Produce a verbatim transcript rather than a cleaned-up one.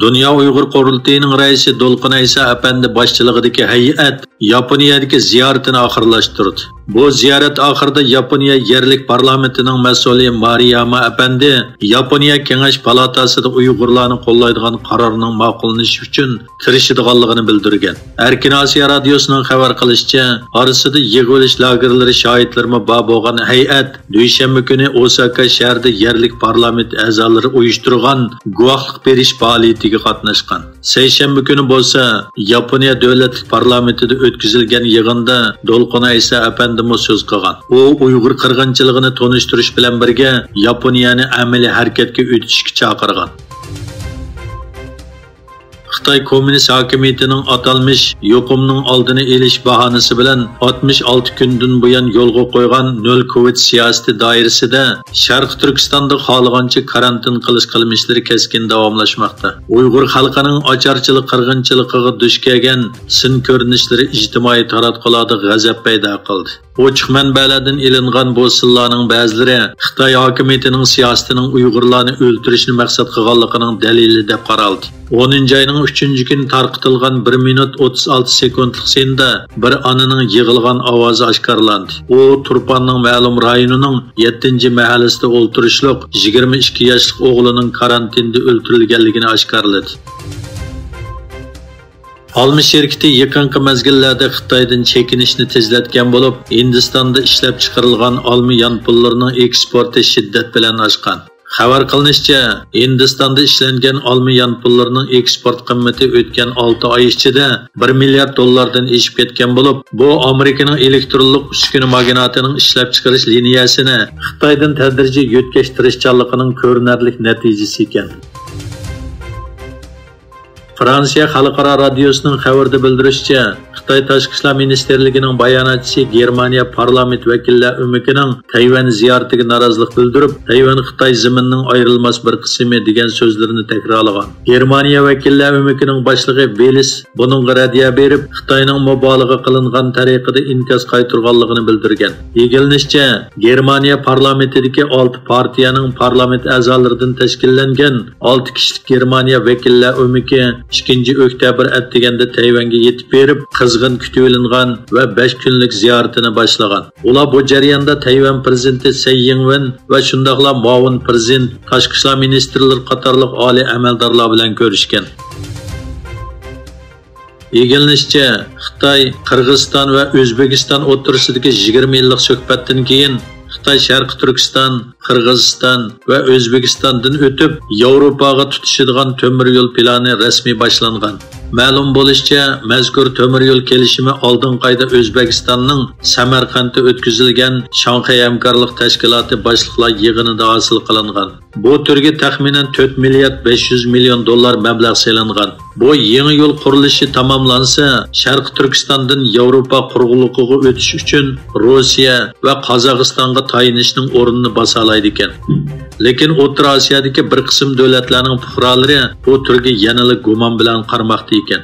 دۇنيا ئۇيغۇر قۇرۇلتىيىنىڭ رەئىسى دولقۇن ئەيسا ئەپەندى باشچىلىقىدىكى ھەيئەت ياپونىيەدىكى زىيارىتىنى ئاخىرلاشتۇردى. بۇ زىيارەت ئاخىرىدا ياپونىيە يەرلىك پارلامېنتىنىڭ مەسئۇلى مارىياما ئەپەندى ياپونىيە كېڭەش پالاتاسىدا ئۇيغۇرلارنى قوللايدىغان قارارنىڭ ماقۇللىنىشى ئۈچۈن تىرىشىدىغانلىقىنى بىلدۈرگەن. ئەركىن ئاسىيا رادىيوسىنىڭ خەۋەر قىلىشىچە، ئارىسىدا يىغىۋېلىش لاگېرلىرى شاھىتلىرىمۇ بار بولغان ھەيئەت دۈشەنبە كۈنى ئوساكا شەھىرىدە يەرلىك پارلامېنت ئەزالىرى ئۇيۇشتۇرغان گۇۋاھلىق بېرىش پائالىيىتىگە قاتناشقان. سەيشەنبە كۈنى بولسا ياپونىيە دۆلەتلىك پارلامېنتىدا ئۆتكۈزۈلگەن يىغىندا دولقۇن ئەيسا ئەپەندىمۇ سۆز قىلغان. ئۇ ئۇيغۇر قىرغىنچىلىقىنى تونۇشتۇرۇش بىلەن بىرگە ياپونىيەنى ئەمەلىي ھەرىكەتكە ئۆتۈشكە چاقىرغان. خىتاي كوممۇنىست ھاكىمىيىتىنىڭ ئاتالمىش يۇقۇمنىڭ ئالدىنى ئېلىش باھانىسى بىلەن ئاتمىش ئالتە كۈندىن بۇيان يولغا قويغان نۆل كوۋىد سىياسىتى دائىرىسىدە شەرقىي تۈركىستاندا خالىغانچە كارانتىن قىلىش قىلمىشلىرى كەسكىن داۋاملاشماقتا. ئۇيغۇر خەلقىنىڭ ئاچارچىلىق قىرغىنچىلىقىغا دۇچ كەلگەن سىن كۆرۈنۈشلىرى ئىجتىمائىي تاراتقۇلاردا غەزەپ پەيدا قىلدى. ئوچۇق مەنبەلەردىن ئېلىنغان بۇ سىنلارنىڭ بەزىلىرى خىتاي ھاكىمىيىتىنىڭ سىياسىتىنىڭ ئۇيغۇرلارنى ئۆلتۈرۈشنى مەقسەت قىلغانلىقىنىڭ دەلىلى دەپ قارالدى. ئونىنچى ئاينىڭ ئۈچىنچى كۈنى تارقىتىلغان بىر مىنۇت ئوتتۇز ئالتە سېكۇنتلۇق سىندا بىر ئانىنىڭ يىغلىغان ئاۋازى ئاشكارىلاندى. ئۇ تۇرپاننىڭ مەلۇم رايونىنىڭ يەتتىنچى مەھەللىسىدە ئولتۇرۇشلۇق يىگىرمە ئىككى ياشلىق ئوغلىنىڭ كارانتىندا ئۆلتۈرۈلگەنلىكىنى ئاشكارىلىدى. ئالما شىركىتى يېقىنقى مەزگىللەردە خىتايدىن چېكىنىشنى تېزلەتكەن بولۇپ، ھىندىستاندا ئىشلەپچىقىرىلغان ئالما يانفونلىرىنىڭ ئېكسپورتى شىددەت بىلەن ئاشقان. خەۋەر قىلىنىشىچە، ھىندىستاندا ئىشلەنگەن ئالما يانفونلىرىنىڭ ئېكسپورت قىممىتى ئۆتكەن ئالتە ئاي ئىچىدە بىر مىليارد دوللاردىن ئېشىپ كەتكەن بولۇپ، بۇ ئامېرىكىنىڭ ئېلېكترونلۇق ئۈسكۈنە ماگناتىنىڭ ئىشلەپچىقىرىش لىنىيەسىنى خىتايدىن تەدرىجىي يۆتكەش تىرىشچانلىقىنىڭ كۆرۈنەرلىك نەتىجىسى ئىكەن. فرانسىيە خەلقئارا رادىيوسىنىڭ خەۋىرىدە بىلدۈرۈشىچە، خىتاي تاشقى ئىشلار مىنىستىرلىكىنىڭ باياناتچىسى گېرمانىيە پارلامېنت ۋەكىللەر ئۆمىكىنىڭ تەيۋەن زىيارىتىگە نارازىلىق بىلدۈرۈپ، تەيۋەن خىتاي زېمىنىنىڭ ئايرىلماس بىر قىسمى دېگەن سۆزلىرىنى تەكرارلىغان. گېرمانىيە ۋەكىللەر ئۆمىكىنىڭ باشلىقى ۋېلس بۇنىڭغا رەددىيە بېرىپ، خىتاينىڭ مۇبالىغە قىلىنغان تەرىقىدە ئىنكاس قايتۇرغانلىقىنى بىلدۈرگەن. ئىگىلىنىشىچە، گېرمانىيە پارلامېنتىدىكى ئالتە پارتىيەنىڭ پارلامېنت ئەزالىرىدىن تەشكىللەنگەن ئالتە كىشىلىك گېرمانىيە ۋەكىللەر ئۆمىكى ئىككىنچى ئۆكتەبىر ئەتىگەندە تەيۋەنگە يېتىپ بېرىپ، قىزغىن كۈتۈۋېلىنغان ۋە بەش كۈنلۈك زىيارىتىنى باشلىغان. ئۇلار بۇ جەرياندا تەيۋەن پىرېزىدېنتى سەي يىڭۋېن ۋە شۇنداقلا مۇئاۋىن پىرېزىدېنت، تاشقى ئىشلار مىنىستىرلىرى قاتارلىق ئالىي ئەمەلدارلار بىلەن كۆرۈشكەن. ئىگىلىنىشىچە، خىتاي، قىرغىزىستان ۋە ئۆزبېكىستان ئوتتۇرىسىدىكى يىگىرمە يىللىق سۆھبەتتىن كېيىن، خىتاي شەرقىي تۈركىستان، قىرغىزىستان ۋە ئۆزبېكىستاندىن ئۆتۈپ، ياۋروپاغا تۇتىشىدىغان تۆمۈر يول پىلانى رەسمىي باشلانغان. مەلۇم بولۇشىچە، مەزكۇر تۆمۈر يول كېلىشىمى ئالدىنقى ئايدا ئۆزبېكىستاننىڭ سەمەرقەنتتە ئۆتكۈزۈلگەن شاڭخەي ھەمكارلىق تەشكىلاتى باشلىقلار يىغىنىدا ھاسىل قىلىنغان. بۇ تۈرگە تەخمىنەن تۆت مىليارد بەش يۈز مىليون دوللار مەبلەغ سېلىنغان. بۇ يېڭى يول قۇرۇلۇشى تاماملانسا، شەرقىي تۈركىستاندىن ياۋروپا قۇرۇقلۇقىغا ئۆتۈش ئۈچۈن روسىيە ۋە قازاقىستانغا تايىنىشنىڭ ئورنىنى باسالايدىكەن. لېكىن ئوتتۇرا ئاسىيادىكى بىر قىسىم دۆلەتلەرنىڭ پۇقرالىرى بۇ تۈرگە يەنىلا گۇمان بىلەن قارىماقتا ئىكەن.